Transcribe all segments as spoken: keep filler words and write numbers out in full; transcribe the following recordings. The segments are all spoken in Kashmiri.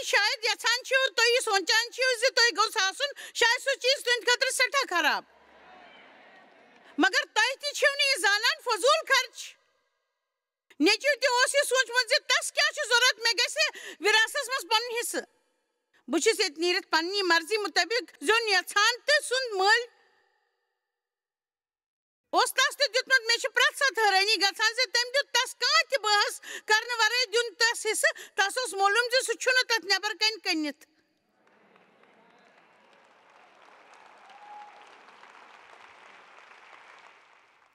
شاید یژھان چھِو، تُہۍ یہِ سونٛچان چھِو زِ تۄہہِ گوٚژھ آسُن، شاید سُہ چیٖز تُہنٛدِ خٲطرٕ سٮ۪ٹھاہ خراب۔ مگر تۄہہِ تہِ چھِو نہٕ یہِ زانان، فضوٗل خرچ۔ نیٚچوۍ تہِ اوس یہِ سوٗنٛچمُت زِ تس کیٛاہ چھُ ضروٗرت، مےٚ گژھِ وراثتس منٛز پنُن حصہٕ۔ بہٕ چھُس ییٚتہِ نیٖرِتھ پننہِ مرضی مُطٲبِق زیُن یژھان تہٕ سُنٛد مٲلۍ اوس تس تہِ دیُتمُت۔ مےٚ چھِ پرٛٮ۪تھ ساتہٕ حٲرٲنی گژھان زِ تٔمۍ دیُت تس کانٛہہ تہِ بحث کرنہٕ ورٲے دیُن تس حصہٕ۔ تس اوس معلوم زِ سُہ چھُنہٕ تتھ نٮ۪بر کنہِ کٕنِتھ۔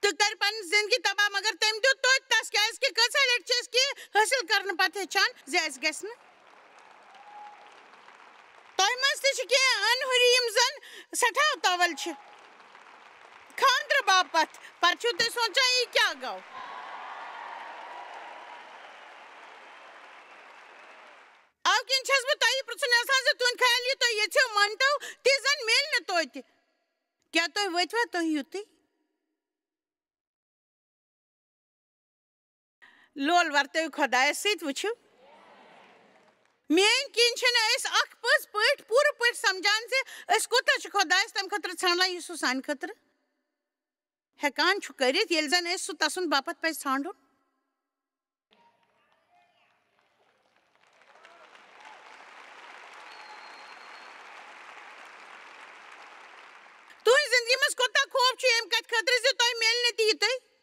تہٕ کَرِ پنٕنۍ زِندگی تباہ، مگر تٔمۍ دیُت توتہِ تَس، کیٛازِکہِ کۭژاہ لَٹہِ چھِ أسۍ کینٛہہ حٲصِل کرنہٕ پتہٕ ہیٚچھان زِ اَسہِ گژھِ نہٕ۔ تۄہہِ منٛز تہِ چھِ کینٛہہ أنہُرِ یِم زَن سٮ۪ٹھاہ تاوَل چھِ خانٛدرٕ باپتھ۔ پَتہٕ چھِو تُہۍ سونٛچان، یہِ کیٛاہ گوٚو؟ اَوٕ کِنۍ چھَس بہٕ تۄہہِ پرٛژھُن یَژھان زِ تُہُنٛد خیال، یہِ تۄہہِ ییٚژھِو مٲنۍتو، تہِ زَن میلہِ نہٕ توتہِ۔ کیٛاہ تُہۍ وٲتۍوا تُہۍ یُتُے؟ لول ورتٲوِو خۄدایَس سۭتۍ، وٕچھِو۔ میٛٲنۍ کِنۍ چھِنہٕ أسۍ اَکھ پٔز پٲٹھۍ، پوٗرٕ پٲٹھۍ سمجھان زِ أسۍ کوٗتاہ چھِ خۄدایَس تَمہِ خٲطرٕ ژھانٛڈان، یُس سُہ سانہِ خٲطرٕ ہٮ۪کان چھُ کٔرِتھ، ییٚلہِ زَن أسۍ سُہ تَسُنٛد باپتھ پَزِ ژھانٛڈُن۔ تُہٕنٛزِ زِندگی منٛز کوٗتاہ خوف چھُ ییٚمہِ کَتھِ خٲطرٕ زِ تۄہہِ میلہِ نہٕ تہِ یہِ تُہۍ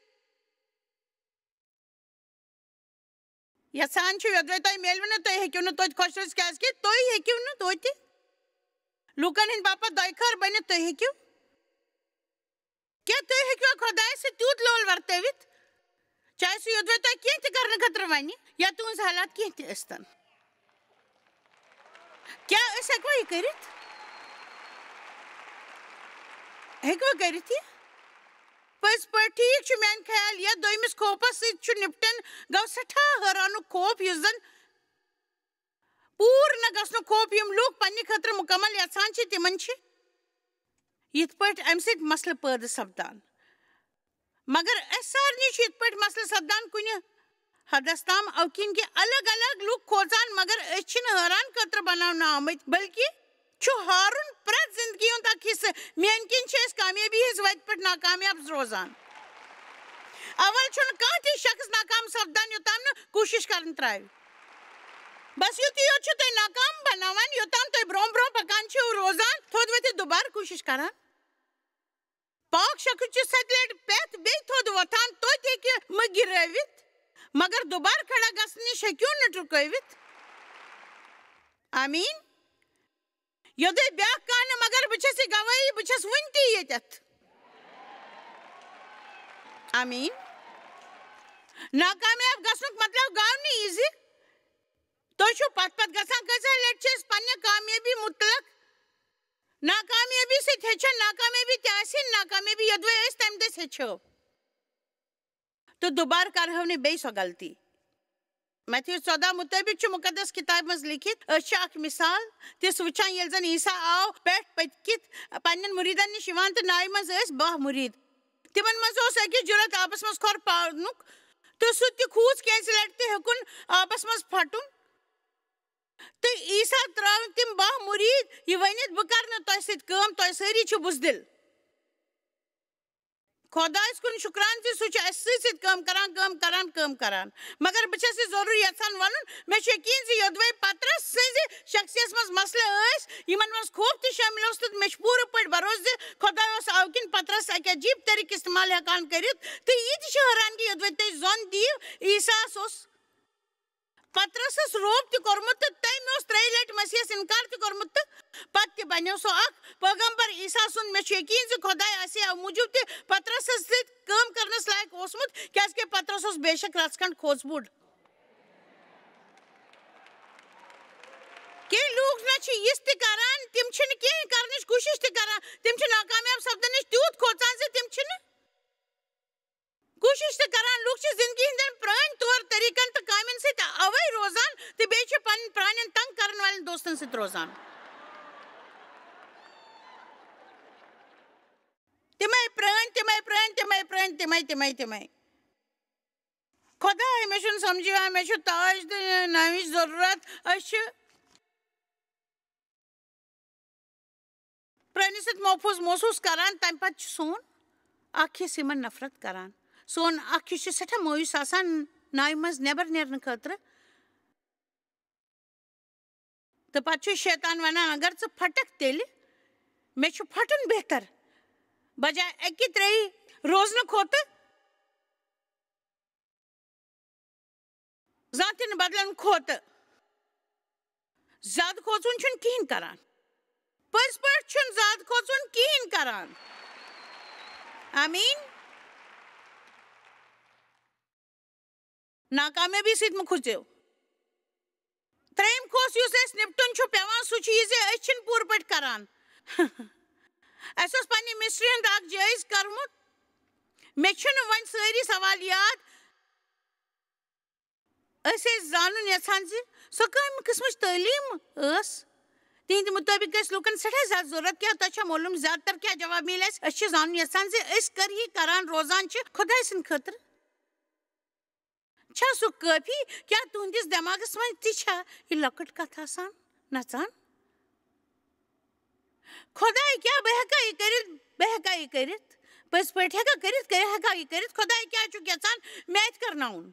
یَژھان چھِو، یوٚدوَے تۄہہِ میلوٕ نہٕ، تُہۍ ہیٚکِو نہٕ توتہِ خۄش روٗزِتھ، کیٛازِکہِ تُہۍ ہیٚکِو نہٕ توتہِ لوٗکَن ہٕنٛدِ باپتھ دۄیہِ خٲر بٔنِتھ، تُہۍ ہیٚکِو۔ کیٛاہ تُہۍ ہیٚکِوا خۄدایَس سۭتۍ تیوٗت لول ورتٲوِتھ، چاہے سُہ یوٚدوَے تۄہہِ کینٛہہ تہِ کرنہٕ خٲطرٕ وَنہِ یا تُہٕنٛز حالات کینٛہہ تہِ ٲسۍتَن؟ کیٛاہ أسۍ ہیٚکوا یہِ کٔرِتھ؟ ہیٚکوا کٔرِتھ یہِ؟ پٔزۍ پٲٹھۍ ٹھیٖک چھُ، میٛانہِ خیال، یَتھ دوٚیمِس خوفَس سۭتۍ چھُ نِپٹن گوٚو سٮ۪ٹھاہ حٲرانُک خوف، یُس زَن پوٗرٕ نہ گژھنُک خوف، یِم لوٗکھ پننہِ خٲطرٕ مُکمل یژھان چھِ، تِمن چھِ یِتھ پٲٹھۍ امہِ سۭتۍ مسلہٕ پٲدٕ سپدان۔ مگر اسہِ سارنٕے چھُ یِتھ پٲٹھۍ مسلہٕ سپدان کُنہِ حدس تام، اوکِنۍ کہِ الگ الگ لوٗکھ کھوژان، مگر أسۍ چھِنہٕ حٲران خٲطرٕ بناونہٕ آمٕتۍ، بلکہِ چھُ ہارُن پرٛٮ۪تھ زندگی ہُنٛد اکھ حصہٕ۔ میٛانہِ کِنۍ چھِ أسۍ کامیٲبی ہٕنٛزِ وتہِ پٮ۪ٹھ ناکامیاب روزان۔ اول چھُنہٕ کانٛہہ تہِ شخص ناکام سپدان، یوٚتام نہٕ کوٗشِش کرٕنۍ ترٛاوِ۔ بس یُتُے یوت چھُ تُہۍ ناکام بناوان، یوٚتام تُہۍ برٛونٛہہ برٛونٛہہ پکان چھِو، روزان تھوٚد ؤتھِتھ دُبارٕ کوٗشِش کران۔ پاک شخص چھُ ستہِ لٹہِ پٮ۪تھ بیٚیہِ تھوٚد وۄتھان، توتہِ ہیٚکہِ مٔہ گِرٲوِتھ، مگر دُبارٕ کھڑا گژھنہٕ نِش ہیٚکِو نہٕ رُکٲوِتھ۔ آمیٖن۔ یوٚدُے بیٛاکھ کانٛہہ نہٕ، مگر بہٕ چھَس یہِ گوٲہی، بہٕ چھَس وُنہِ تہِ ییٚتٮ۪تھ۔ آمیٖن۔ ناکامیاب گژھنُک مطلب گوٚو نہٕ یہِ زِ تُہۍ چھِو پتھ پتھ گژھان۔ کۭژاہ لٹہِ چھِ أسۍ پننہِ کامیٲبی مُتعلق ناکامیٲبی سۭتۍ ہیٚچھان، ناکامیٲبی تہِ آسہِ ناکامیٲبی، یوٚدوَے أسۍ تَمہِ دٔسۍ ہیٚچھو۔ تہٕ دُبارٕ کرہو نہٕ بیٚیہِ سۄ غلطی۔ متی ژۄداہ مُطٲبِق چھُ مُقدس کِتابہِ منٛز لیٚکھِتھ، أسۍ چھِ اکھ مثال تِژھ وٕچھان، ییٚلہِ زن عیسیٰ آو پٮ۪ٹھ پٔکِتھ پننٮ۪ن مُریٖدن نِش یِوان تہٕ ناوِ منٛز ٲسۍ باہ مُریٖد۔ تِمن منٛز اوس أکِس جُرت آبس منٛز کھۄر پاونُک، تہٕ سُہ تہِ کھوٗژ کینٛژِ لٹہِ تہِ ہیوٚکُن آبس منٛز پھٹُن۔ تہٕ عیسیٰ ترٛٲوۍ تِم باہ مُریٖد یہِ ؤنِتھ، "بہٕ کرٕ نہٕ تۄہہِ سۭتۍ کٲم، تۄہہِ سٲری چھِو بُزدِل۔" خۄدایَس کُن شُکران زِ سُہ چھُ اَسہِ سۭتۍ سۭتۍ کٲم کران، کٲم کران، کٲم کران۔ مگر بہٕ چھَس یہِ ضروٗری یَژھان وَنُن، مےٚ چھُ یقیٖن زِ یوٚدوَے پطرس سٕنٛزِ شخصیتَس منٛز مسلہٕ ٲسۍ، یِمَن منٛز خوف تہِ شٲمِل اوس، تہٕ مےٚ چھُ پوٗرٕ پٲٹھۍ بھروسہٕ زِ خۄداے اوس اَوٕ کِنۍ پطرس اَکہِ عجیٖب طریٖقہٕ استعمال ہٮ۪کان کٔرِتھ۔ تہٕ یہِ تہِ چھِ حٲرانگی، یوٚدوَے تُہۍ زوٚن دِیِو، عیسیٰ ہَس اوس پطرسس روب تہِ کوٚرمُت تہٕ تٔمۍ اوس ترٛیٚیہِ لٹہِ مسیحس انکار تہِ کوٚرمُت، تہٕ پتہٕ تہِ بنیو سُہ اکھ پیغمبر۔ عیسیٰ سُنٛد، مےٚ چھُ یقیٖن زِ خۄداے آسہِ ہے اَمہِ موٗجوٗب تہِ پطرسس سۭتۍ کٲم کرنس لایق اوسمُت، کیازِ کہِ پطرس اوس بے شک رژھ کھنڈ کھوژ بوٚڑ۔ کینٛہہ لوٗکھ نہ چھِ یِژھ تہِ کران، تِم چھِنہٕ کینٛہہ کرنٕچ کوٗشش تہِ کران، تِم چھِ ناکامیاب سپدنٕچ تیوٗت کھوژان زِ تِم چھِنہٕ کوٗشِش تہِ کران۔ لوٗکھ چھِ زِندگی ہٕنٛدٮ۪ن پرٛٲنۍ طور طریٖقن تہٕ کامٮ۪ن سۭتۍ اَوَے روزان تہٕ بیٚیہِ چھِ پنٕنۍ پرٛانٮ۪ن تنٛگ کرن والٮ۪ن دوستن سۭتۍ روزان۔ تِمَے پرٛٲنۍ، تِمَے پرٛٲنۍ، تِمَے پرٛٲنۍ، تِمَے، تِمَے، تِمَے۔ خۄداے، مےٚ چھُنہٕ سمجھ یِوان، مےٚ چھُ تاج تہٕ ناوِچ ضروٗرت۔ أسۍ چھِ پرٛٲنِس سۭتۍ محفوٗظ محسوٗس کران، تَمہِ پَتہٕ چھُ سون اکھ حصہٕ یِمن نفرت کران۔ سون اکھ حصہٕ چھُ سٮ۪ٹھاہ مایوٗس آسان ناوِ منٛز نٮ۪بر نیرنہٕ خٲطرٕ۔ تہٕ پَتہٕ چھُ شیطان وَنان، "اگر ژٕ پھٹکھ تیٚلہِ، مےٚ چھُ پھٹُن بہتر، بجایہِ اَکہِ ترٛیٚیہِ روزنہٕ کھۄتہٕ زانٛہہ تہِ نہٕ بدلن کھۄتہٕ زیادٕ کھوژُن چھُنہٕ کِہیٖنۍ کران۔ پٔزۍ پٲٹھۍ چھُنہٕ زیادٕ کھوژُن کِہیٖنۍ کران۔" آمیٖن۔ ناکامیٲبی سۭتۍ مہٕ کھوژِو۔ ترٛیٚیِم کھوژ یُس اَسہِ نِپٹُن چھُ پٮ۪وان، سُہ چھُ یہِ زِ أسۍ چھِنہٕ پوٗرٕ پٲٹھۍ کران۔ اَسہِ اوس پننہِ مِسٹری ہُنٛد اکھ جٲیزٕ کرمُت۔ مےٚ چھِنہٕ وۄنۍ سٲری سوال یاد۔ أسۍ ٲسۍ زانُن یژھان زِ سۄ کَمہِ قٕسمٕچ تعلیٖم ٲس۔ تِہنٛدِ مُطٲبِق ٲسۍ لوٗکن سٮ۪ٹھاہ زیادٕ ضروٗرت۔ کیٛاہ تۄہہِ چھا معلوٗم زیادٕ تر کیٛاہ جواب میلہِ اَسہِ؟ أسۍ چھِ زانُن یژھان زِ أسۍ کر یہِ کران روزان چھِ خۄداے سٕنٛدِ خٲطرٕ۔ چھا سُہ کٲفی؟ کیٛاہ تُہنٛدِس دٮ۪ماغس منٛز تہِ چھا یہِ لۄکٕٹ کتھ آسان نژان؟ خۄداے، کیٛاہ بہٕ ہٮ۪کا یہِ کٔرِتھ؟ بہٕ ہٮ۪کا یہِ کٔرِتھ؟ پٔزۍ پٲٹھۍ ہٮ۪کا کٔرِتھ؟ کٔرِتھ ہٮ۪کا یہِ کٔرِتھ؟ خۄداے، کیٛاہ چھُکھ یژھان مےٚ اَتھِ کرناوُن؟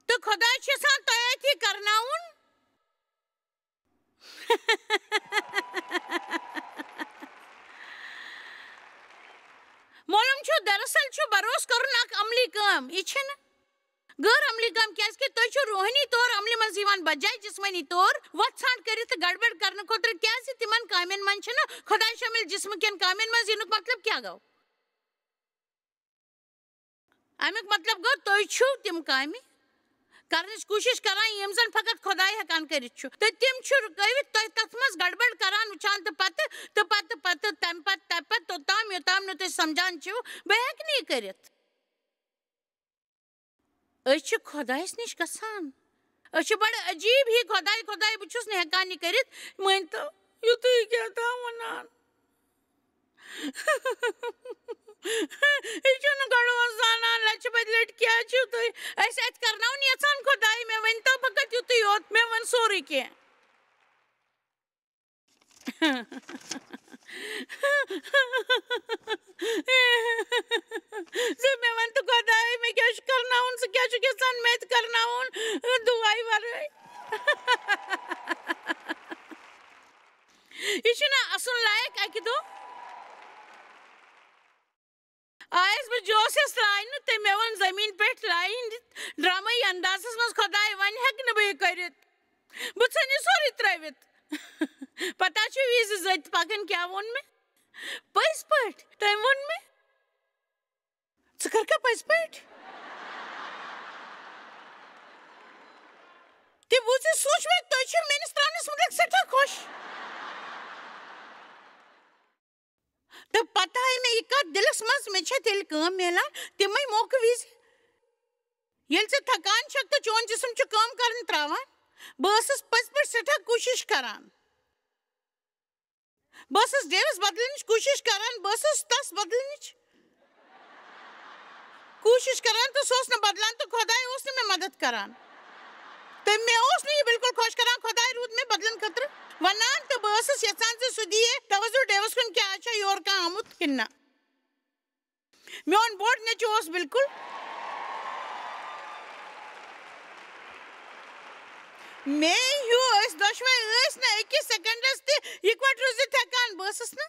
تہٕ خۄداے چھُ یژھان تۄہہِ اَتھِ کرناوُن۔ معلوم چھُ، دراصل چھُ بھروسہٕ کرُن اکھ عملی کٲم، یہِ چھِنہٕ غٲر عملی کٲم، کیازِ کہِ تُہۍ چھِو روحٲنی طور عملہِ منٛز یِوان بجایہِ جسمٲنی طور وۄتھ ژھانٛڈ کٔرِتھ تہٕ گڑبڑ کرنہٕ خٲطرٕ۔ کیازِ تِمن کامٮ۪ن منٛز چھِنہٕ خۄداے شٲمِل؟ جسمہٕ کٮ۪ن کامٮ۪ن منٛز یِنُک مطلب کیٛاہ گوٚو؟ اَمیُک مطلب گوٚو، تُہۍ چھِو تِم کامہِ کرنٕچ کوٗشِش کران، یِم زن فقط خۄداے ہٮ۪کان کٔرِتھ چھُ، تہٕ تِم چھِ رُکٲوِتھ تۄہہِ تتھ منٛز گڑبڑ کران وٕچھان، تہٕ پتہٕ، تہٕ پتہٕ، پتہٕ، تَمہِ پتہٕ، تَمہِ پتہٕ، توٚتام، یوٚتام نہٕ تُہۍ سمجھان چھِو، بہٕ ہٮ۪کہٕ نہٕ یہِ کٔرِتھ۔ أسۍ چھِ خۄدایَس نِش گژھان۔ أسۍ چھِ بڑٕ عجیٖب ہی، "خۄداے، خۄداے، بہٕ چھُس نہٕ ہٮ۪کان یہِ کٔرِتھ۔" مٲنۍ تو، یُتُے کیٛاہ تام وَنان۔ یہِ چھُنہٕ گۄڈٕ اوس زانان، لَچھِ بَدِ لَٹہِ کیٛاہ چھِو تُہۍ اَسہِ اَتہِ کرناوُن یَژھان؟ خۄداے، مےٚ ؤنۍ تو فقط یُتُے یوت، مےٚ وَن سورُے کینٛہہ۔ زِ مےٚ وَن تہٕ خۄداے، مےٚ کیٛاہ چھُ کرناوُن؟ ژٕ کیٛاہ چھُکھ یَژھان مےٚ تہِ کرناوُن دُعایہِ وَرٲے؟ یہِ چھُنہ اَسُن لایق اَکہِ دۄہ؟ آیس بہٕ جوسس ترٛاونہِ تہٕ مےٚ ووٚن زٔمیٖن پٮ۪ٹھ لایِن دِتھ ڈرامٲیی اندازس منٛز، "خۄداے، وۄنۍ ہٮ۪کہٕ نہٕ بہٕ یہِ کٔرِتھ۔ بہٕ ژھٕنہٕ یہِ سورُے ترٛٲوِتھ۔" پتہ چھُ، وِزِ زٔتۍ پکان کیٛاہ ووٚن مےٚ؟ پٔزۍ پٲٹھۍ تٔمۍ ووٚن مےٚ، "ژٕ کر کھا پٔزۍ پٲٹھۍ؟" تہِ بوٗزِتھ سوٗنٛچ مےٚ، "تُہۍ چھِو میٲنِس ترٛاونس مُتعلق سٮ۪ٹھاہ خۄش۔" تہٕ پتہٕ آیہِ مےٚ یہِ کتھ دِلس منٛز، مےٚ چھےٚ تیٚلہِ کٲم میلان تِمے موقعہٕ وِزِ، ییٚلہِ ژٕ تھکان چھکھ تہٕ چون جسم چھُ کٲم کرٕنۍ تراوان۔ بہٕ ٲسٕس پٔزۍ پٲٹھۍ سٮ۪ٹھاہ کوٗشش کران۔ بہٕ ٲسٕس ڈیوِس بدلنٕچ کوٗشِش کران، بہٕ ٲسٕس تس بدلنٕچ کوٗشِش کران تہٕ سُہ اوس نہٕ بدلان تہٕ خۄداے اوس نہٕ مےٚ مدد کران۔ تہٕ مےٚ اوس نہٕ یہِ بالکل خۄش کران، خۄداے روٗد مےٚ بدلن خٲطرٕ ونان تہٕ بہٕ ٲسٕس یژھان زِ سُہ دِیہِ توجہ ڈیوِس کُن، کیٛاہ چھا یور کانٛہہ آمُت کِنہٕ نہ۔ میون بوٚڑ نیٚچوٗ اوس بالکل مے ہیوٗ۔ أسۍ دۄشوے ٲسۍ نہٕ أکِس سیکنڈس تہِ یِکوٹہٕ روٗزِتھ ہٮ۪کان۔ بہٕ ٲسٕس نہٕ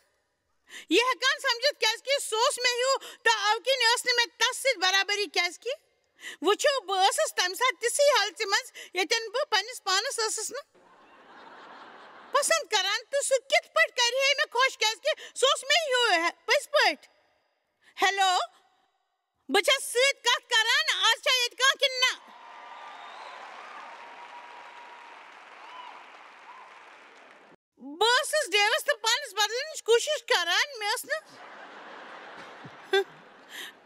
یہِ ہٮ۪کان سمجھِتھ، کیازِ کہِ سُہ اوس مےٚ ہیوٗ، تہٕ اَوٕ کِنۍ ٲس نہٕ مےٚ تس سۭتۍ برابری۔ کیازِ کہِ وٕچھِو، بہٕ ٲسٕس تمہِ ساتہٕ تِژھٕے حالژِ منٛز، ییٚتٮ۪ن بہٕ پننِس پانس ٲسٕس نہٕ پسند کران، تہٕ سُہ کِتھ پٲٹھۍ کرِ ہے مےٚ خۄش، کیازِ کہِ سُہ اوس مےٚ ہیوٗ۔ پٔزۍ پٲٹھۍ۔ ہیلو، بہٕ چھَس سۭتۍ کتھ کران، از چھا ییٚتہِ کانٛہہ کِنہٕ نہ؟ بہٕ ٲسٕس ڈیوِس تہٕ پانس بدلنٕچ کوٗشش کران، مےٚ ٲس نہٕ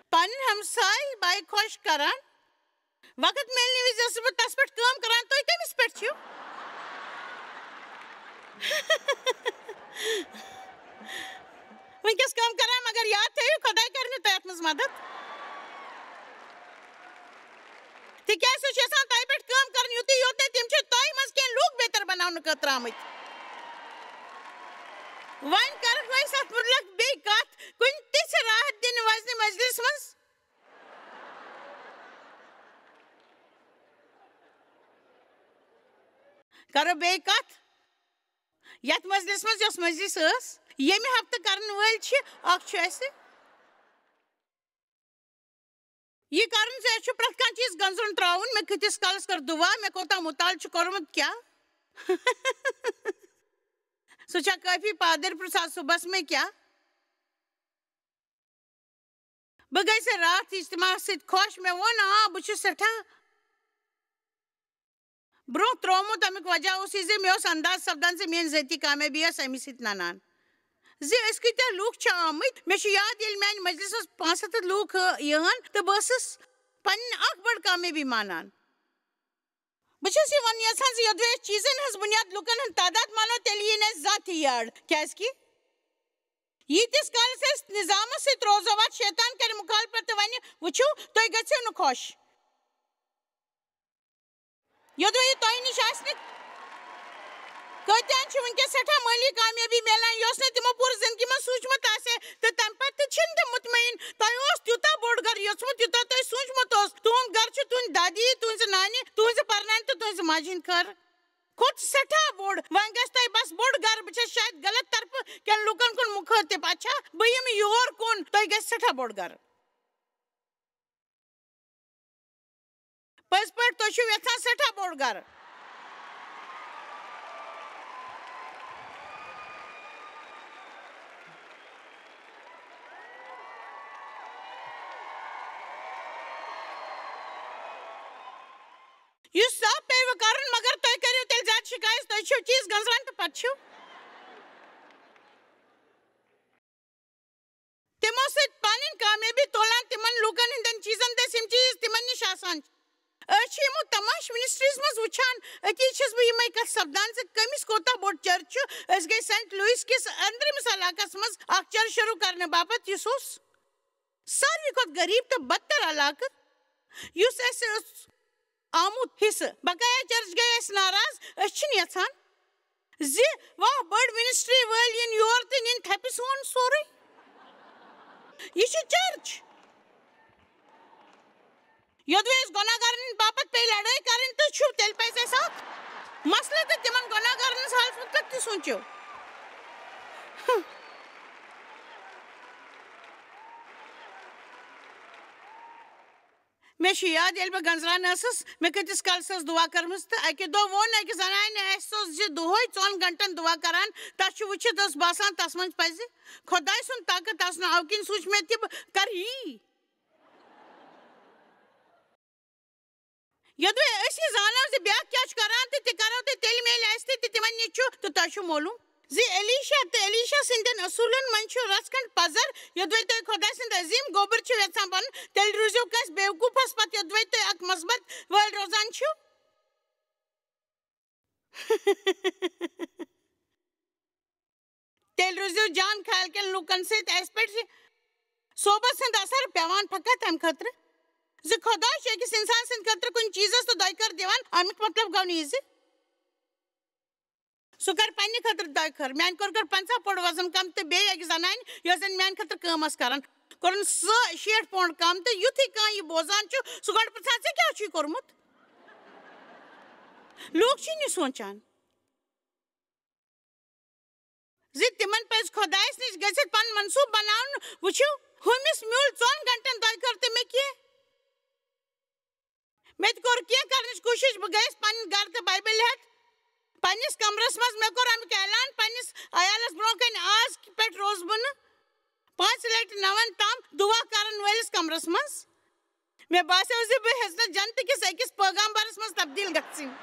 پنٕنۍ ہمساے باے خۄش کران۔ وقت میلنہٕ وِزِ ٲسٕس بہٕ تس پٮ۪ٹھ کٲم کران، تُہۍ کٔمِس پٮ۪ٹھ چھِو؟ وٕنکیٚس کٲم کران، مگر یاد تھٲیِو، خۄداے کرِ نہٕ تۄہہِ اتھ منٛز مدد۔ تِکیازِ سُہ چھُ یژھان تۄہہِ پٮ۪ٹھ کٲم کرٕنۍ، یُتُے یوت نہٕ تِم چھِ تۄہہِ منٛز کینٛہہ لوٗکھ بہتر بناونہٕ خٲطرٕ آمٕتۍ۔ وۄنۍ کرکھ نہٕ أسۍ اتھ مُتعلق بیٚیہِ کتھ کُنہِ تِژھِ راحت دِنہٕ وزنہِ مجلس منٛز۔ کرو بیٚیہِ کتھ یتھ مجلس منٛز، یۄس مجلس ٲس، ییٚمہِ ہفتہٕ کرن وٲلۍ چھِ۔ اکھ چھُ اسہِ یہِ کرُن زِ اسہِ چھُ پرٛٮ۪تھ کانٛہہ چیٖز گنزُن ترٛاوُن۔ مےٚ کۭتِس کالس کٔر دُعا، مےٚ کوٗتاہ مُطالعہٕ چھُ کوٚرمُت، کیٛاہ؟ سُہ چھا کٲفی؟ پادٕرۍ پرٛژھ آز صُبحس مےٚ، کیٛاہ؟ بہٕ گٔیَس راتھ اجتماعس سۭتۍ خۄش۔ مےٚ ووٚن، آ، بہٕ چھُس سٮ۪ٹھاہ برونٛہہ ترٛوومُت۔ اَمیُک وجہ اوس یہِ زِ مےٚ اوس انداز سپدان زِ میٛٲنۍ ذٲتی کامیٲبی ٲس اَمی سۭتۍ ننان۔ زِ أسۍ کۭتیٛاہ لوٗکھ چھِ آمٕتۍ۔ مےٚ چھُ یاد، ییٚلہِ میٛانہِ مجلسَس پانٛژھ ہَتھ لوٗکھ، ٲ، یِہَن، تہٕ بہٕ ٲسٕس پنٕنۍ اکھ بٔڑ کامیٲبی مانان۔ بہٕ چھَس یہِ وَنُن یَژھان زِ یوٚدوَے أسۍ چیٖزَن ہٕنٛز بُنیاد لُکَن ہُنٛد تعداد مانو، تیٚلہِ یی نہٕ اَسہِ زانٛہہ تہِ یاد۔ کیٛازِکہِ ییٖتِس کالَس أسۍ نظامَس سۭتۍ روزو، اَتھ شیطان کَرِ مُخالفت تہٕ وَنہِ، "وٕچھِو، تُہۍ گٔژھِو نہٕ خۄش۔" یوٚدوَے یہِ تۄہہِ نِش آسہِ نہٕ، کۭتیٛاہَن چھِ وٕنکیٚس سٮ۪ٹھاہ مٲلی کامیٲبی میلان، یۄس نہٕ تِمو پوٗرٕ زِندگی منٛز سوٗنٛچمُت آسہِ، تہٕ تَمہِ پَتہٕ تہِ چھِنہٕ تِم مطمعین۔ تۄہہِ اوس تیوٗتاہ بوٚڑ گَرٕ یوٚژمُت، یوٗتاہ تۄہہِ سوٗنٛچمُت اوس۔ تُہُنٛد گَرٕ چھُ تُہٕنٛدِ دادی، تُہٕنٛزِ نانہِ، تُہٕنٛزِ پرنانہِ تہٕ تُہٕنٛزِ ماجہِ ہٕنٛدِ خٲر کھۄتہٕ سٮ۪ٹھاہ بوٚڑ۔ وۄنۍ گژھِ تۄہہِ بس بوٚڑ گَرٕ۔ بہٕ چھَس شاید غلط طرفہٕ کٮ۪ن لوٗکَن کُن مُخٲطِب۔ اچھا، بہٕ یِمہٕ یور کُن، تۄہہِ گژھِ سٮ۪ٹھاہ بوٚڑ گَرٕ۔ پٔزۍ پٲٹھۍ، تُہۍ چھِو یژھان سٮ۪ٹھاہ بوٚڑ گَرٕ۔ یُس صاف پیٚیہِ وۄنۍ کَرُن، مگر تُہۍ کٔرِو تیٚلہِ زیادٕ شِکایَت، تُہۍ چھِو چیٖز گنٛزران تہٕ پَتہٕ چھِو۔ تِمو سۭتۍ پنٕنۍ کامیٲبی تولان تِمن لوٗکن ہٕنٛدٮ۪ن چیٖزن دٔسۍ، یِم چیٖز تِمن نِش آسان چھِ۔ أسۍ چھِ یِمو تماش منسٹریز منٛز وٕچھان۔ أتی چھَس بہٕ یِمے کتھٕ سپدان زِ کٔمِس کوٗتاہ بوٚڑ چرچ چھُ۔ أسۍ گٔے سینٹ لوئس کِس أنٛدرِمِس علاقس منٛز اکھ چرچ شروع کرنہٕ باپتھ، یُس اوس ساروی کھۄتہٕ غریب تہٕ بدتر علاقہٕ، یُس اَسہِ اوس آمُت حصہٕ۔ بقایا چرچ گٔے اَسہِ ناراض۔ أسۍ چھِنہٕ یژھان زِ واہ، بٔڑ منسٹری وٲلۍ یِن یور تہٕ نِن تھپہِ سون سورُے۔ یہِ چھُ چرچ۔ یوٚدوَے اَسہِ گۄناہگارن ہٕنٛدِ باپتھ پیٚیہِ لڑٲے کرٕنۍ، تہٕ چھُ، تیٚلہِ پزِ اَسہِ اکھ مسلہٕ تہٕ تِمن گۄناہگارن ہٕنٛز حالژ مُتعلق تہِ سونٛچِو۔ مےٚ چھُ یاد، ییٚلہِ بہٕ گنٛزران ٲسٕس، مےٚ کۭتِس کالس ٲس دُعا کٔرمٕژ، تہٕ اَکہِ دۄہ ووٚن أکِس زنانہِ، اَسہِ اوس زِ دۄہے ژۄن گنٹن دُعا کران، تَس چھُ وٕچھِتھ ٲس باسان، تَس منٛز پَزِ خۄداے سُنٛد طاقت آسُن۔ اَوٕ کِنۍ سوٗنٛچ مےٚ تہِ، بہٕ کرٕ یی۔ یوٚدوَے أسۍ یہِ زانو زِ بیٛاکھ کیٛاہ چھُ کران، تہٕ تہِ کرو، تہٕ تیٚلہِ میلہِ اَسہِ تہِ، تہٕ تِمن نِش چھُ، تہٕ تۄہہِ چھُ معلوٗم زِ الیشا تہٕ الیشا سٕنٛدٮ۪ن اصوٗلن منٛز چھُ رژھ کھنٛڈ پزر۔ یوٚدوَے تُہۍ خۄداے سُنٛد عظیٖم گوٚبُر چھِو یژھان بنُن، تیٚلہِ روٗزِو کٲنٛسہِ بیوقوٗفس پتہٕ، یوٚدوَے تُہۍ اکھ مثبت وٲلۍ روزان چھِو۔ تیٚلہِ روٗزِو جان خیال کٮ۪ن لوٗکن سۭتۍ۔ اَسہِ پٮ۪ٹھ چھِ صوبس ہُنٛد اثر پٮ۪وان فقط اَمہِ خٲطرٕ زِ خۄداے چھُ أکِس اِنسان سٕنٛدِ خٲطرٕ کُنہِ چیٖزس تہٕ دۄیہِ خٲر دِوان۔ اَمیُک مطلب گوٚو نہٕ یہِ زِ سُہ کَرِ پننہِ خٲطرٕ دۄیہِ خٲر۔ میٛانہِ کورِ کٔر پنٛژاہ پونٛڈ وزن کم تہٕ بیٚیہِ أکِس زنانہِ، یۄس زن میٛانہِ خٲطرٕ کٲم ٲس کران، کوٚرُن سُہ شیٹھ پونٛڈ کم۔ تہٕ یُتھُے کانٛہہ یہِ بوزان چھُ، سُہ گۄڈٕ پرٛژھان، "ژےٚ کیٛاہ چھُے کوٚرمُت؟" لوٗکھ چھِنہٕ یہِ سونٛچان زِ تِمن پزِ خۄدایس نِش گٔژھِتھ پنُن منصوٗبہٕ بناوُن۔ وٕچھِو، ہُمِس میوٗل ژۄن گنٹن دۄیہِ خٲر تہٕ مےٚ کینٛہہ۔ مےٚ تہِ کوٚر کینٛہہ کرنٕچ کوٗشِش، بہٕ گٔیَس پنٕنۍ گرٕ تہٕ بایبل ہٮ۪تھ پننِس کمرس منٛز۔ مےٚ کوٚر امیُک اعلان پننِس عیالس برونٛہہ کنہِ، "آز پٮ۪ٹھ روزٕ بہٕ نہٕ پانٛژِ لٹہِ نَوَن تام دُعا کرن وٲلِس کمرس منٛز۔" مےٚ باسیو زِ بہٕ ہیٚژ نہٕ جنتہٕ کِس أکِس پٲغامبرس منٛز تبدیل گژھٕنۍ۔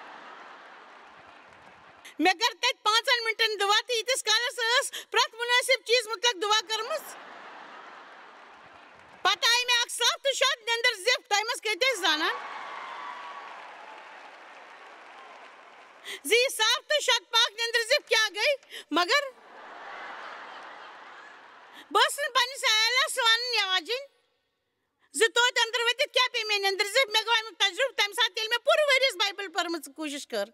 مےٚ کٔر تتہِ پانٛژن منٹن دُعا، تہٕ ییٖتِس کالس ٲس پرٛٮ۪تھ مُنٲسِب چیٖز مُتعلق دُعا کٔرمٕژ، پتہٕ آیہِ مےٚ اکھ صاف تہٕ شاد نیٚنٛدٕر زِپھ۔ تۄہہِ منٛز کۭتیٛاہ چھِ زانان زِ یہِ صاف تہٕ شاد پاک نیٚنٛدٕر زِپھ کیٛاہ گٔے؟ مگر بہٕ ٲسٕس نہٕ پننِس عیالس ونان یا واجِنۍ زِ توتہِ أنٛدرٕ ؤتھِتھ کیٛاہ پیٚیہِ مےٚ نیٚنٛدٕر زِپھ۔ مےٚ گوٚو اَمیُک تجرُبہٕ تَمہِ ساتہٕ، ییٚلہِ مےٚ پوٗرٕ ؤریَس بایبل پٔرمٕژ کوٗشِش کٔر۔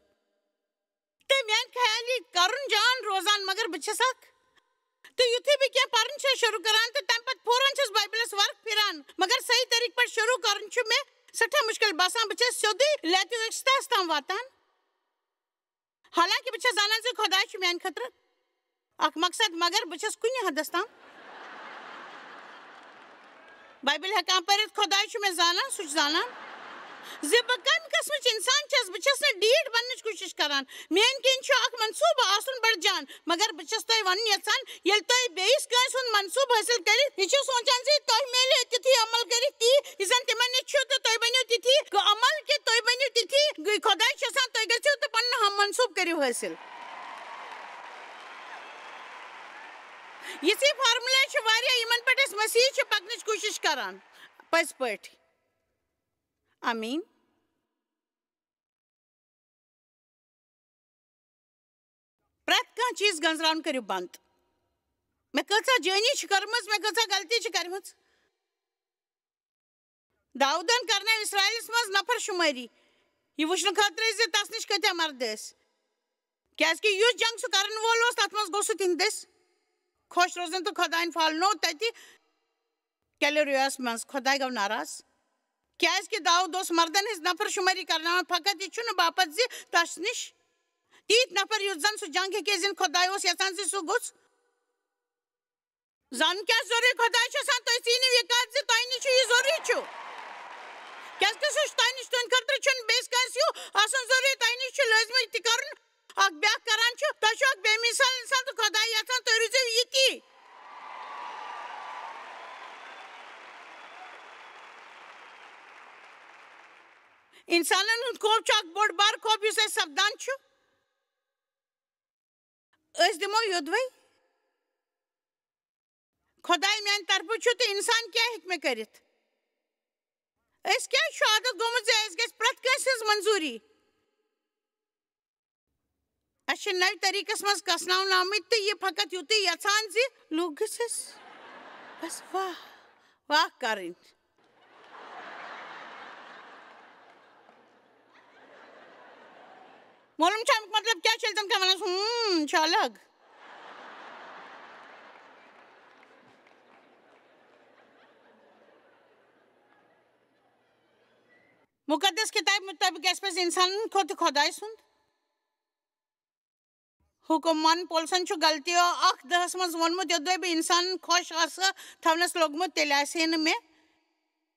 تہٕ میٛانہِ خیال یہِ کَرُن جان روزان، مگر بہٕ چھَس اَکھ تہٕ یُتھُے بہٕ کینٛہہ پرُن چھَس شروٗع کران تہٕ تَمہِ پتہٕ فوراً چھَس بایبلَس ورق پھِران، مگر صحیح طریٖقہٕ پٲٹھۍ شروٗع کرُن چھُ مےٚ سٮ۪ٹھاہ مُشکِل باسان۔ بہٕ چھَس سیوٚدُے لیتیو ایکسٹاس تام واتان۔ حالانکہ بہٕ چھَس زانان زِ خۄداے چھُ میٛانہِ خٲطرٕ اکھ مقصد، مگر بہٕ چھَس کُنہِ حدس تام بایبل ہٮ۪کان پٔرِتھ، خۄداے چھُ مےٚ زانان، سُہ چھُ زانان زِ بہٕ کَمہِ قٕسمٕچ اِنسان چھَس۔ بہٕ چھَس نہٕ ڈیٖٹھ بَننٕچ کوٗشِش کران۔ میٛٲنۍ کِنۍ چھُ اکھ منصوٗبہٕ آسُن بٔڑ جان، مگر بہٕ چھَس تۄہہِ وَنُن یَژھان، ییٚلہِ تۄہہِ بیٚیِس کٲنٛسہِ ہُنٛد منصوٗبہٕ حٲصِل کٔرِتھ، یہِ چھُ سونٛچان زِ تۄہہِ میلہِ تِتھُے عمل کٔرِتھ تی، یہِ زَن تِمَن نِش چھُ، تہٕ تُہۍ بٔنِو تِتھی عمل کہِ تُہۍ بٔنِو تِتھی۔ خۄداے چھُ یَژھان تُہۍ گٔژھِو تہٕ پَنُن ہم منصوٗبہٕ کٔرِو حٲصِل۔ یِژھٕے فارمولا چھِ واریاہ، یِمن پٮ۪ٹھ أسۍ مسیح چھِ پکنٕچ کوٗشِش کران۔ پٔزۍ پٲٹھۍ۔ آمیٖن۔ پرٛٮ۪تھ کانٛہہ چیٖز گنٛزراوُن کٔرِو بنٛد۔ مےٚ کۭژاہ جٲنی چھِ کٔرمٕژ، مےٚ کۭژاہ غلطی چھِ کٔرمٕژ۔ داوٗدن کرنٲو اسرائیلس منٛز نفر شمٲری، یہِ وٕچھنہٕ خٲطرٕ زِ تس نِش کۭتیاہ مرد ٲسۍ، کیازکہِ یُس جنگ سُہ کرن وول اوس، تتھ منٛز گوٚو سُہ تِہنٛدِ دٔسۍ خۄش روزُن، تہٕ خۄداین پھالنوو تتہِ کیلوریاہس منٛز۔ خۄداے گوٚو ناراض، کیازکہِ داوٗد اوس مردن ہٕنٛز نفر شمٲری کرناوان۔ فقط یہِ چھُنہٕ باپتھ زِ تس نِش تیٖتۍ نفر، یُتھ زن سُہ جنگ ہیٚکہِ، زِ خۄداے اوس یژھان زِ سُہ گوٚژھ زانُن کیٛاہ ضروٗری۔ خۄداے چھُ یژھان تُہۍ ژیٖنِو یہِ کتھ زِ تۄہہِ نِش چھُ یہِ ضروٗری چھُ۔ کیٛازِکہِ سُہ چھُ تۄہہِ نِش، تُہنٛدِ خٲطرٕ چھُنہٕ بیٚیِس کٲنٛسہِ ہیوٗ آسُن ضروٗری۔ تۄہہِ نِش چھُ لٲزمی تہِ کرُن۔ اکھ بیٛاکھ کران چھُ، تۄہہِ چھُ اکھ بے مثال انسان تہٕ خۄداے یژھان تُہۍ روٗزِو یِتی۔ انسانن ہُنٛد خوف چھُ اکھ بوٚڑ بار خوف یُس اَسہِ سپدان چھُ۔ أسۍ دِمو یوٚدوَے۔ خۄداے میٛانہِ طرفہٕ چھُ تہٕ اِنسان کیٛاہ ہیٚکہِ مےٚ کٔرِتھ؟ أسۍ کیٛازِ چھُ عادت گوٚمُت زِ اَسہِ گژھِ پرٛٮ۪تھ کٲنٛسہِ ہٕنٛز منظوٗری؟ اَسہِ چھِ نَوِ طریٖقَس منٛز کَسناونہٕ آمٕتۍ تہٕ یہِ فقط یُتُے یَژھان زِ لوٗکھ گٔژھِس بس واہ واہ کَرٕنۍ۔ معلوم چھا اَمیُک مطلب کیٛاہ چھُ؟ ییٚلہِ زَن کانٛہہ وَنان چھُ، "ہم، چھُ الگ۔" مُقدس کِتابہِ مُطٲبِق گژھِ پَزِ اِنسانَن کھۄتہٕ خۄداے سُنٛد حُکُم مانُن۔ پولسَن چھُ غلطیو اَکھ دَہَس منٛز ووٚنمُت، "یوٚدوَے بہٕ اِنسانَن خۄش آسہٕ تھاونَس لوٚگمُت، تیٚلہِ آسہِ ہے نہٕ مےٚ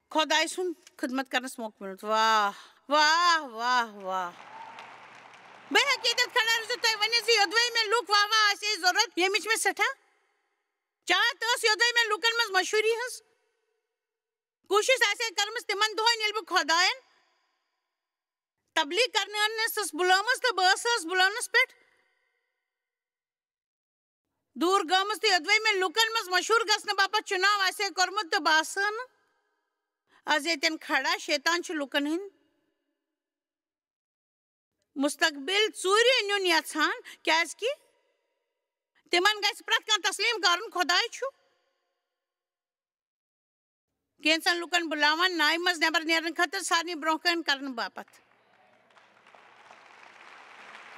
خۄداے سُنٛد خدمت کرنَس موقعہٕ میوٗلمُت۔" واہ، واہ، واہ، واہ۔ بہٕ ہیٚکہٕ ییٚتٮ۪تھ کھڑا روٗزِتھ تۄہہِ ؤنِتھ زِ یوٚدوَے مےٚ لُکھ واہ واہ آسہِ ہے ضروٗرت، ییٚمِچ مےٚ سٮ۪ٹھاہ چاہت ٲس، یوٚدوَے مےٚ لُکَن منٛز مشہوٗری ہٕنٛز کوٗشِش آسہِ ہے کٔرمٕژ تِمَن دۄہَن، ییٚلہِ بہٕ خۄدایَن تبلیغ کرنہٕ ٲسٕس بُلٲمٕژ تہٕ بہٕ ٲسٕس بُلٲونَس پٮ۪ٹھ دوٗر گٔمٕژ، تہٕ یوٚدوَے مےٚ لُکَن منٛز مشہوٗر گژھنہٕ باپتھ چُناو آسہِ ہے کوٚرمُت، تہٕ بہٕ آسہٕ ہا نہٕ آز ییٚتٮ۪ن کھڑا۔ شیطان چھُ لُکَن ہٕنٛدۍ مستقبل ژوٗرِ نیُن یژھان، کیازکہِ تِمن گژھِ پرٛٮ۪تھ کانٛہہ تسلیم کرُن خۄداے چھُ کینٛژن لُکن بُلاوان نایہِ منٛز نٮ۪بر نیرنہٕ خٲطرٕ سارنٕے برونٛہہ کَنہِ کرنہٕ باپتھ۔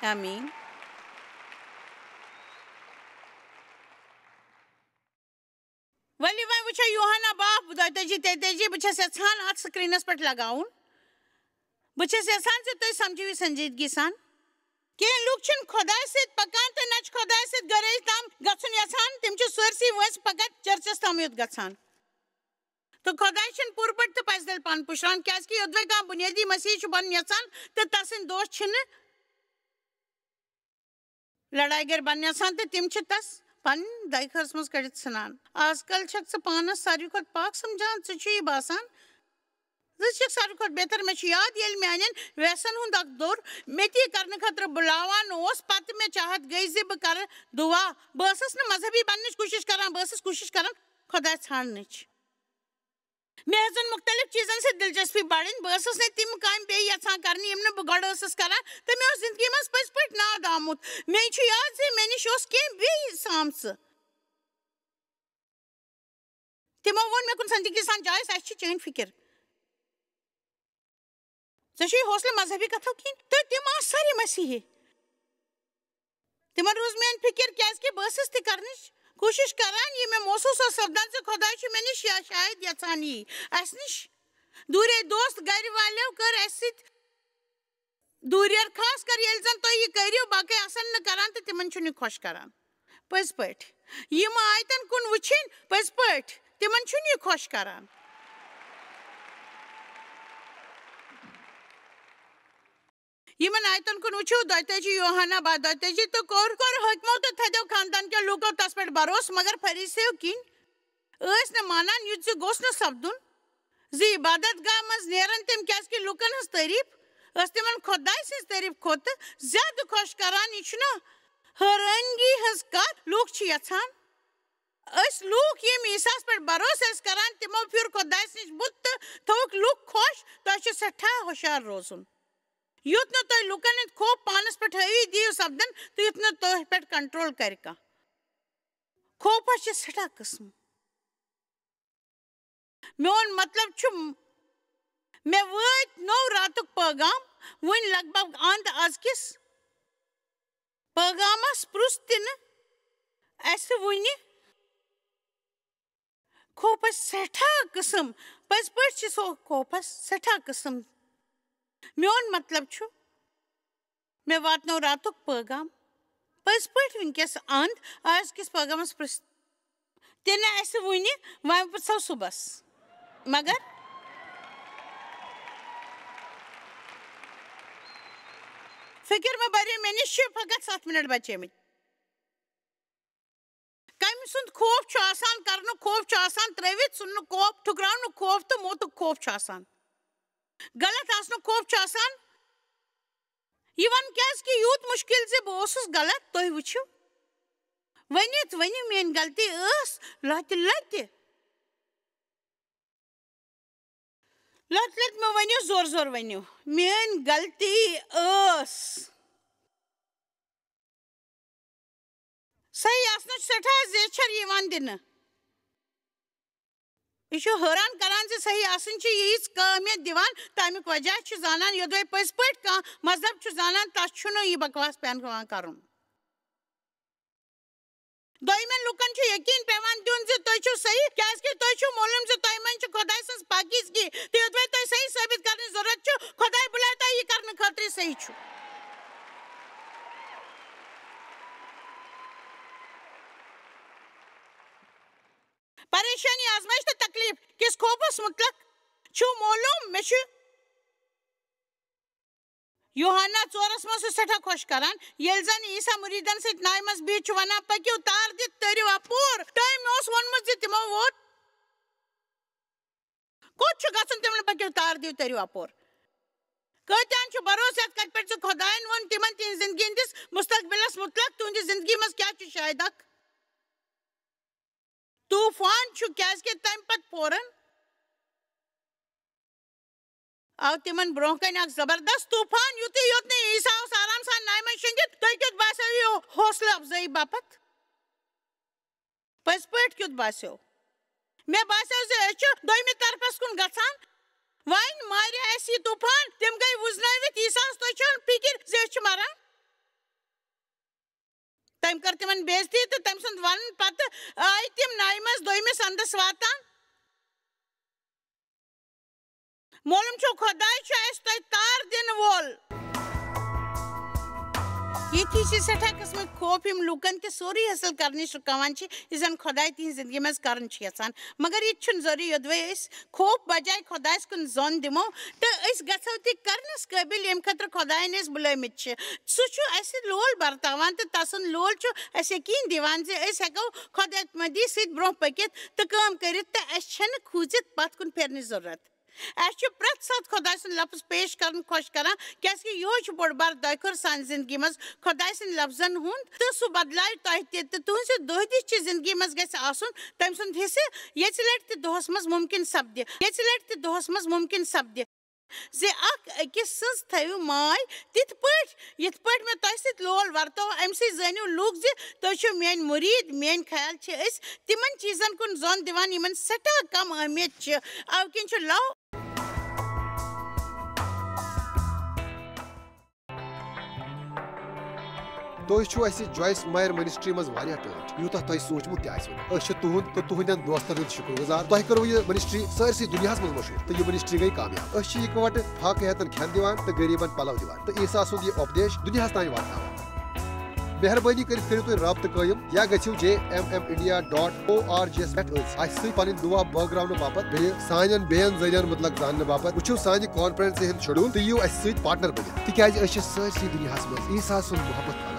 آمیٖن۔ ؤلِو وۄنۍ وٕچھو یوحنا باب دۄیتٲجی، تیتٲجی۔ بہٕ چھَس یَژھان اَتھ screenس پٮ۪ٹھ لگاوُن۔ بہٕ چھَس یَژھان زِ تُہۍ سَمجھِو یہِ سنجیدگی سان۔ کینٛہہ لُکھ چھِنہٕ خۄدایَس سۭتۍ پَکان تہٕ نہ چھِ خۄدایَس سۭتۍ گرٲج تام گژھُن یَژھان، تِم چھِ سٲرسٕے وٲنٛسہِ پَکان چرچَس تام یوت گژھان۔ تہٕ خۄداے چھِنہٕ پوٗرٕ پٲٹھۍ تہٕ پَزِ دِل پَنُن پُشران، کیٛازِکہِ یوٚدوَے کانٛہہ بُنیٲدی مسیحی چھُ بَنُن یَژھان تہٕ تَسٕنٛدۍ دۄہ چھِنہٕ لڑایہِ گرِ بننہِ آسان تہٕ تِم چھِ تس پننہِ دایہِ خٲژ منٛز کٔڑِتھ ژھٕنان۔ آز کل چھکھ ژٕ پانس ساروی کھۄتہٕ پاک سمجھان، ژےٚ چھُ یہِ باسان زِ ژٕ چھکھ ساروی کھۄتہٕ بہتر۔ مےٚ چھُ یاد، ییٚلہِ میانٮ۪ن ویسن ہُنٛد اکھ دوٚر مےٚ تہِ یہِ کرنہٕ خٲطرٕ بُلاوان اوس، پتہٕ مےٚ چاہت گٔے زِ بہٕ کرٕ دُعا۔ بہٕ ٲسٕس نہٕ مذہبی بننٕچ کوٗشش کران، بہٕ ٲسٕس کوٗشش کران خۄداے ژھانڈنٕچ۔ مےٚ ہیٚژٕن مُختٔلِف چیٖزن سۭتۍ دِلچسپی بڑٕنۍ۔ بہٕ ٲسٕس نہٕ تِم کامہِ بیٚیہِ یژھان کرنہِ، یِم نہٕ بہٕ گۄڈٕ ٲسٕس کران، تہٕ مےٚ اوس زندگی منٛز پٔزۍ پٲٹھۍ ناد آمُت۔ مےٚ چھُ یاد زِ مےٚ نِش اوس کینٛہہ بیٚیہِ سامژٕ۔ تِمو ووٚن مےٚ کُن سنجیدگی سان، "جایس، اسہِ چھِ چٲنۍ فکر۔ ژےٚ چھُے حوصلہٕ مذہبی کتھو کِنۍ؟" تہٕ تِم آسہٕ سٲری مسیحی۔ تِمن روٗز میٲنۍ فِکِر، کیازِ کہِ بہٕ ٲسٕس تہِ کرنٕچ کوٗشِش کران، یہِ مےٚ محسوٗس اوس سپدان زِ خۄداے چھُ مےٚ نِش یا شاید یژھان یی اَسہِ نِش۔ دوٗرے دوست گرِ والیو کٔر اَسہِ سۭتۍ دوٗریر، خاص کر ییٚلہِ زن تُہۍ یہِ کٔرِو، باقٕے آسن نہٕ کران تہٕ تِمن چھُنہٕ یہِ خۄش کران۔ پٔزۍ پٲٹھۍ، یِم آیتن کُن وٕچھِنۍ، پٔزۍ پٲٹھۍ، تِمن چھُنہٕ یہِ خۄش کران۔ یِمن آیتن کُن وٕچھِو، دۄتٲجی یوحنا باہ دۄتٲجی، تہٕ کوٚر، کوٚر حٲکمو تہٕ تھدیو خاندان کیو لوٗکو تس پٮ۪ٹھ بھروسہٕ، مگر فریٖسیو کِنۍ ٲسۍ نہٕ مانان، یُتھ زِ گوٚژھ نہٕ سپدُن زِ عبادت گاہ منٛز نیرن تِم، کیازِ کہِ لوٗکن ہٕنٛز تعریٖف ٲس تِمن خۄداے سٕنٛز تعریٖف کھۄتہٕ زیادٕ خۄش کران۔ یہِ چھُنہ حٲرٲنگی ہٕنٛز کتھ، لوٗکھ چھِ یژھان، أسۍ لوٗکھ یِم عیسیٰ ہس پٮ۪ٹھ بھروسہٕ ٲسۍ کران، تِمو پھِر خۄداے سٕنٛدِ بُتھ تہٕ تھوٚوُکھ لوٗکھ خۄش۔ تۄہہِ چھُ سٮ۪ٹھاہ ہُشار روزُن، یُتھ نہٕ تُہۍ لوٗکن ہُنٛد خوف پانس پٮ۪ٹھ حٲوی دِیِو سپدن تہٕ یُتھ نہٕ تُہۍ پٮ۪ٹھ کنٹرول کرِ کانٛہہ۔ خوفس چھِ سٮ۪ٹھاہ قٕسم۔ میون مطلب چھُ، مےٚ وٲتۍ نوٚو راتُک پٲغام، وُنہِ لگ بگ اند از کِس پٲغامس پرُژھ تہِ نہٕ اَسہِ وُنہِ۔ خوفس سٮ۪ٹھاہ قٕسم، پٔزۍ پٲٹھۍ چھِ سُہ خوفس سٮ۪ٹھاہ قٕسم۔ میون مطلب چھُ، مےٚ واتنو راتُک پٲغام۔ پٔزۍ پٲٹھۍ وٕنکیٚس اند از کِس پٲغامس پرٛژھ تہِ نہٕ اَسہِ وُنہِ، وۄنۍ پرٛژھو صُبحس۔ مگر فکر مہ بٔرِو، مےٚ نِش چھِ فقط ستھ منٹ بچیمٕتۍ۔ کمہِ سُنٛد خوف چھُ آسان کرنُک، خوف چھُ آسان ترٲوِتھ، ژھُننُک خوف، ٹھُکراونُک خوف تہٕ موتُک خوف چھُ آسان۔ غلط آسنُک خوف چھُ آسان یِوان، کیازِ کہِ یوٗت مُشکِل زِ بہٕ اوسُس غلط، تُہۍ وٕچھِو۔ ؤنِتھ ؤنِو، میٲنۍ غلطی ٲس لۄتہِ لۄتہِ۔ لۄتہِ لۄتہِ مہ ؤنِو، زور زور ؤنِو، میٲنۍ غلطی ٲس۔ صحیح آسنٕچ سٮ۪ٹھاہ زیچھر یِوان دِنہٕ۔ یہِ چھُ حٲران کران زِ صحیح آسٕنۍ چھِ ییٖژ اہمیت دِوان، تَمیُک وجہ چھُ زانان، یوٚدوَے پٔزۍ پٲٹھۍ کانٛہہ مذہب چھُ زانان، تَس چھُنہٕ یہِ بکواس پٮ۪وان کرُن۔ دوٚیمٮ۪ن لوٗکن چھُ یقین پٮ۪وان دیُن زِ تُہۍ چھِو صحیح، کیازِ کہِ تُہۍ چھِو معلوم زِ تۄہہِ منٛز چھِ خۄداے سٕنٛز پاکیزگی۔ تہٕ یوٚدوَے تۄہہِ صحیح ثٲبت کرنٕچ ضروٗرت چھُ، خۄداے بُلایہِ تۄہہِ یہِ کرنہٕ خٲطرٕ صحیح چھُ۔ پریشانی، آزمائش تہٕ تکلیف کِس خوفس مُتعلق چھُ معلوم، مےٚ چھُ یوحنا ژورس منٛز چھُ سٮ۪ٹھاہ خۄش کران، ییٚلہِ زن عیسیٰ مُریٖدن سۭتۍ ناوِ منٛز بِہِتھ چھُ ونان، "پٔکِو تار دِتھ تٔرِو اپور۔" تٔمۍ اوس ووٚنمُت زِ تِمو ووت۔ کوٚت چھُ گژھُن؟ تِمن، "پٔکِو تار دِیِو تٔرِو اپور۔" کۭتیاہن چھُ بھروسہٕ یتھ کتھِ پٮ۪ٹھ زِ خۄداین ووٚن تِمن تِہنٛزِ زندگی ہٕنٛدِس مستقبلس مُتعلق، تُہنٛزِ زندگی منٛز کیٛاہ چھُ شاید اکھ طوفان چھُ، کیازِ کہِ تمہِ پتہٕ فوراً آو تِمن برونٛہہ کنہِ اکھ زبردست طوفان، یُتُے یوت نہٕ عیسیٰ اوس آرام سان ناوِ منٛز شۄنٛگِتھ۔ تۄہہِ کیُتھ باسیو یہِ حوصلہٕ افزٲیی باپتھ؟ پٔزۍ پٲٹھۍ کیُتھ باسیو؟ مےٚ باسیو زِ أسۍ چھِ دوٚیمہِ طرفس کُن گژھان۔ وۄنۍ مارِ اَسہِ یہِ طوفان، تِم گٔے وُزنٲوِتھ۔ عیسیٰ ہس، تۄہہِ چھو فِکر زِ أسۍ چھِ مران؟ تٔمۍ کٔر تِمن بے عزتی تہٕ تٔمۍ سُنٛد ونُن پتہٕ آیہِ تِم ناوِ منٛز دوٚیمِس اندس واتان۔ معلوم چھُ، خۄداے چھُ اَسہِ تۄہہِ تار دِنہٕ وول۔ ییٚتھی چھِ سٮ۪ٹھاہ قٕسمٕکۍ خوف، یِم لوٗکن تہِ سورُے حٲصِل کرنٕچ رُکاوان چھِ، یہِ زن خۄداے تِہنٛزِ زندگی منٛز کرُن چھُ یژھان۔ مگر یہِ تہِ چھُنہٕ ضروٗری، یوٚدوَے أسۍ خوف بجایہِ خۄدایس کُن ظۄن دِمو، تہٕ أسۍ گژھو تہِ کرنس قٲبِل، ییٚمہِ خٲطرٕ خۄداین أسۍ بُلٲومٕتۍ چھِ۔ سُہ چھُ اَسہِ لول برتاوان، تہٕ تسُنٛد لول چھُ اَسہِ یقین دِوان زِ أسۍ ہٮ۪کو خۄداوندی سۭتۍ برونٛہہ پٔکِتھ تہٕ کٲم کٔرِتھ، تہٕ اَسہِ چھَنہٕ کھوٗژِتھ پتھ کُن پھیرنٕچ ضروٗرت۔ اَسہِ چھُ پرٛٮ۪تھ ساتہٕ خۄداے سُنٛد لفظ پیش کرُن خۄش کران، کیازِ کہِ یِہوٚے چھُ بوٚڑ بار دۄیہِ خٲر سانہِ زندگی منٛز، خۄداے سٕنٛدِ لفظن ہُنٛد، تہٕ سُہ بدلاوِ تۄہہِ تہِ۔ تہٕ تُہنٛزِ دۄہ دِش چہِ زندگی منٛز گژھِ آسُن تٔمۍ سُنٛد حصہٕ، ییٚژِ لٹہِ تہِ دۄہس منٛز مُمکِن سپدِ، ییٚژِ لٹہِ تہِ دۄہس منٛز مُمکِن سپدِ۔ زِ اکھ أکِس سٕنٛز تھٲوِو ماے تِتھ پٲٹھۍ، یِتھ پٲٹھۍ مےٚ تۄہہِ سۭتۍ لول ورتوو، اَمہِ سۭتۍ زٲنِو لوٗکھ زِ تُہۍ چھِو میٲنۍ مُریٖد، میٲنۍ خیال چھِ أسۍ تِمن چیٖزن کُن ظۄن دِوان، یِمن سٮ۪ٹھاہ کم اہمیت چھِ۔ اَوٕ کِنۍ چھُ لو تُہۍ چھِو اَسہِ جویس مایر منسٹری منٛز واریاہ ٹٲٹھۍ، یوٗتاہ تۄہہِ سوٗنٛچمُت تہِ آسِوٕ نہٕ۔ أسۍ چھِ تُہُنٛد تہٕ تُہنٛدٮ۪ن دوستن ہُنٛد شُکر گُزار۔ تۄہہِ کٔروٕ یہِ منسٹری سٲرسٕے دُنیاہس منٛز مشہوٗر تہٕ یہِ منسٹری گٔے کامیاب۔ أسۍ چھِ اِکہٕ وٹہٕ فاقہٕ ہیتن کھٮ۪ن دِوان تہٕ غریٖبن پلو دِوان تہٕ عیسیٰ سُنٛد یہِ اُپدیش دُنیاہس تام واتناوان۔ مہربٲنی کٔرِتھ کٔرِو تُہۍ رابطہٕ قٲیِم یا گٔژھِو J M M India dot O R G یس پٮ۪ٹھ أسۍ اَسہِ سۭتۍ پنٕنۍ دُعا بٲگراونہٕ باپتھ بیٚیہِ سانٮ۪ن بیٚین ذٔریعن مُتعلق زاننہٕ باپتھ۔ وٕچھِو سانہِ کانفرنس ہُنٛد شیڈول تہٕ یِیِو اَسہِ سۭتۍ پارٹنر بٔنِتھ، تِکیازِ أسۍ چھِ سٲرسٕے دُنیاہس منٛز عیسیٰ سُنٛد محبت پھٔہلاوان۔